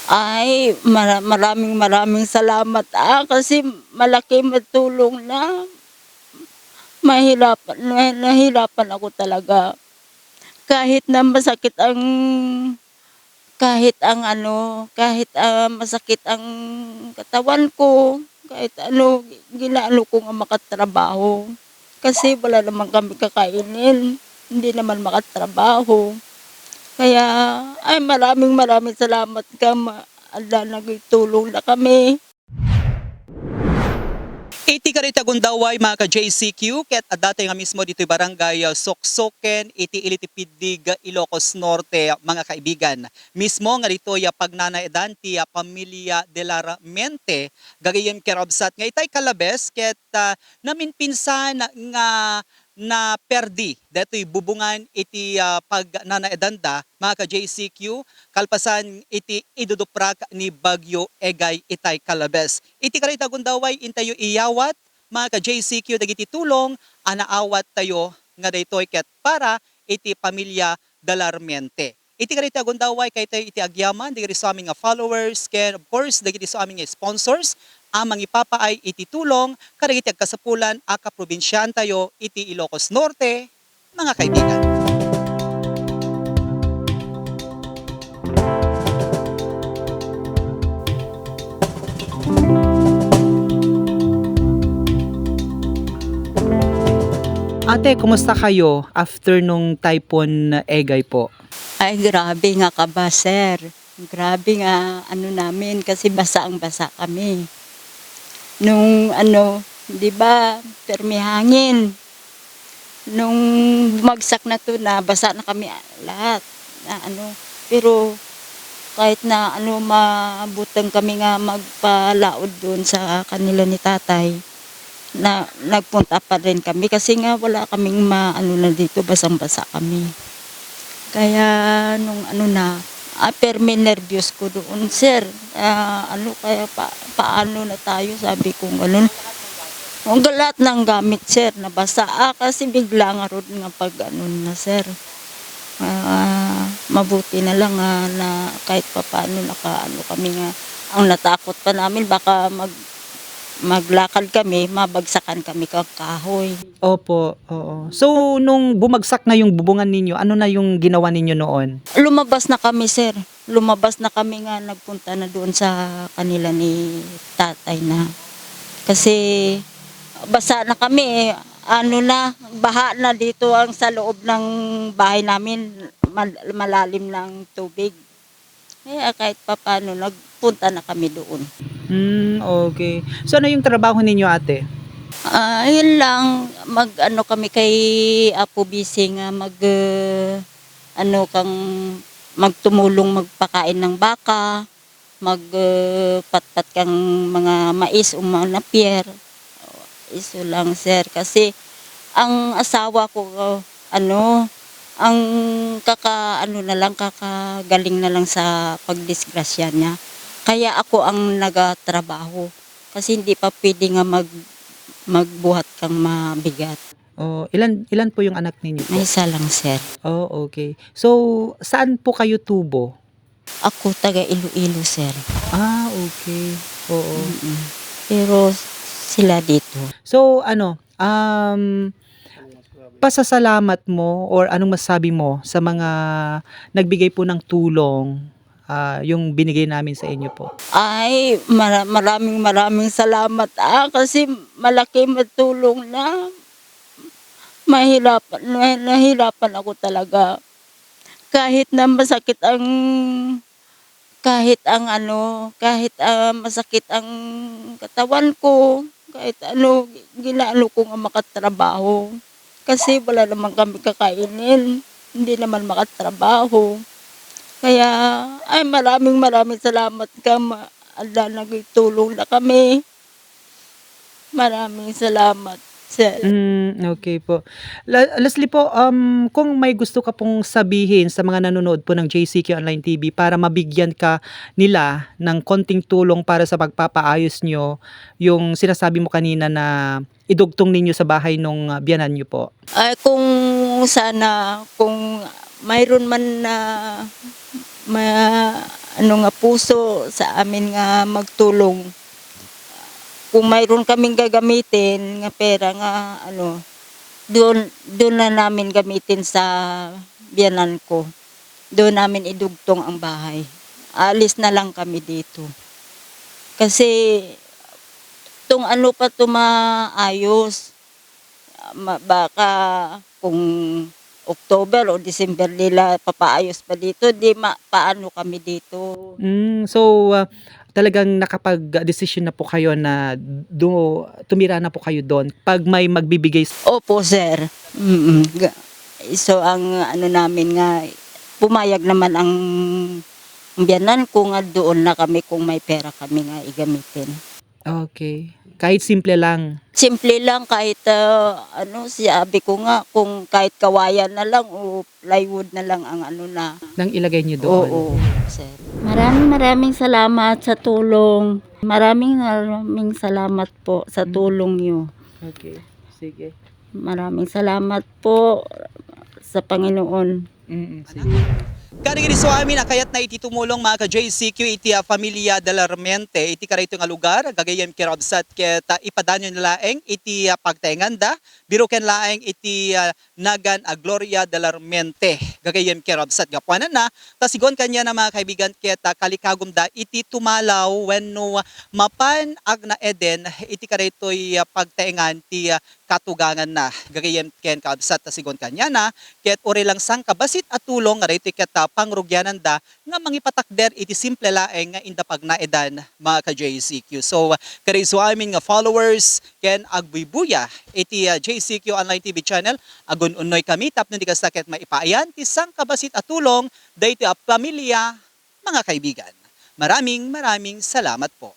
Ay, maraming maraming salamat, kasi malaking tulong na nahirapan ako talaga. Kahit na masakit ang kahit, masakit ang katawan ko, kahit ano, ginaano ko nga makatrabaho. Kasi wala naman kami kakainin, hindi naman makatrabaho. Kaya, ay maraming maraming salamat ka nagtulong na kami. Iti karita gundaway mga ka-JCQ, ket adatay nga mismo dito barangay Soksoken, iti Ilitipidig, Ilocos Norte, mga kaibigan. Mismo nga dito ya pagnanaedan ti pamilya de la Mente, gagayem kerobsat nga itay kalabes, ket namin pinsan nga na perdi deto'y bubungan iti pagnanaedanda mga ka-JCQ kalpasan iti iduduprak ni Bagyo Egay itay kalabes. Iti karita gundaway intayo iyawat mga ka-JCQ dagiti tulong anaawat tayo nga daytoy ket para iti pamilya Dalarmiente. Iti karita gundaway kay tayo iti agyaman dagiti sa aming followers ken of course dagiti sa aming sponsors amang ipapaay iti tulong kadagiti agkasapulan a kaprobinsyan tayo iti Ilocos Norte mga kaibigan. Ate, kumusta kayo after nung Typhoon Egay po? Ay grabe nga ka ba, sir. Grabe nga namin kasi basa kami. Nung 'di ba, permihangin. Nung bumagsak na 'to basa na kami lahat na pero kahit na maabutan kami nga magpalaod doon sa kanila ni tatay, na nagpunta pa rin kami kasi nga wala kaming na dito, basang-basa kami. Kaya nung permi nervyos ko doon, sir. Kaya paano na tayo, sabi ko gano'n. Ang lahat ng gamit, sir, nabasa. Kasi bigla nga ron nga pag na, sir. Mabuti na lang na kahit papaano kami nga. Ang natakot pa namin baka maglakad kami, mabagsakan kami kahoy. Opo, oo. So, nung bumagsak na yung bubungan ninyo, ano na yung ginawa ninyo noon? Lumabas na kami, sir. Lumabas na kami nga, nagpunta na doon sa kanila ni tatay na. Kasi basa na kami, baha na dito ang sa loob ng bahay namin, malalim ng tubig. Kaya kahit papaano, nagpunta na kami doon. Okay. So, ano yung trabaho ninyo, ate? Yun lang, kami kay Apo Bising nga kang magtumulong magpakain ng baka, patpat kang mga mais o mga napier. Iso lang, sir, kasi ang asawa ko ang kakagaling na lang sa pagdisgrasya niya. Kaya ako ang nagatrabaho kasi hindi pa pwede nga magbuhat kang mabigat. Oh, ilan po yung anak ninyo po? May isa lang, sir. Oh, okay. So, saan po kayo tubo? Ako taga Iloilo, sir. Okay. Oo. Pero sila dito. So, pasasalamat mo or anong masabi mo sa mga nagbigay po ng tulong, yung binigay namin sa inyo po? Ay, maraming maraming salamat, kasi malaking tulong na nahirapan ako talaga. Kahit na masakit masakit ang katawan ko, kahit ginaano ko nga makatrabaho. Kasi wala naman kami kakainin, hindi naman makatrabaho. Kaya, ay maraming maraming salamat ka, nagtulong na kami. Maraming salamat, sir. Okay po. Lastly po, kung may gusto ka pong sabihin sa mga nanonood po ng JCQ Online TV para mabigyan ka nila ng konting tulong para sa pagpapaayos nyo, yung sinasabi mo kanina na idugtong ninyo sa bahay nung biyanan nyo po. Ay kung kung mayroon man na nga puso sa amin nga magtulong. Kung mayroon kaming gagamitin nga pera nga doon na namin gamitin sa biyanan ko. Doon namin idugtong ang bahay. Alis na lang kami dito. Kasi tong pa maayos. Baka kung October o December nila papaayos pa dito, paano kami dito. So, talagang nakapag-desisyon na po kayo na tumira na po kayo doon pag may magbibigay Opo, sir. So, ang namin nga, pumayag naman ang biyanan ko nga doon na kami kung may pera kami nga igamitin. Okay. Kahit simple lang. Simple lang kahit sabi ko nga kung kahit kawayan na lang o plywood na lang ang na. Nang ilagay niyo doon. Oo, sir. Maraming salamat sa tulong. Maraming salamat po sa tulong niyo. Okay. Sige. Maraming salamat po sa Panginoon. Sige. Kani gini so amin kayat na iti tumulong mga ka-JCQ iti Familia de la Ramente iti karito nga lugar gagayem kirabsat ket ipadanyon laeng iti pagtenganda biro ken laeng iti Nagan a Gloria de la Ramente gagayem kirabsat gapuanan na tasigon kanya na mga kaibigan ket kalikagom da iti tumalaw wenno mapan agna Eden iti karitoy pagtaengan ti katugangan na gagayem ken kabsat tasigon kanya na ket ore lang sang kabasit at tulong nga rito ket pangrugyanan da nga mangipatakder iti simple laeng nga inda pagnaedan mga ka-JCQ. So kariso amin nga followers ken agbubuya iti JCQ Online TV channel agon unnoy kami tapno di kasakit maipaayan ti sang kabasit at tulong dayto a pamilya mga kaibigan. Maraming salamat po.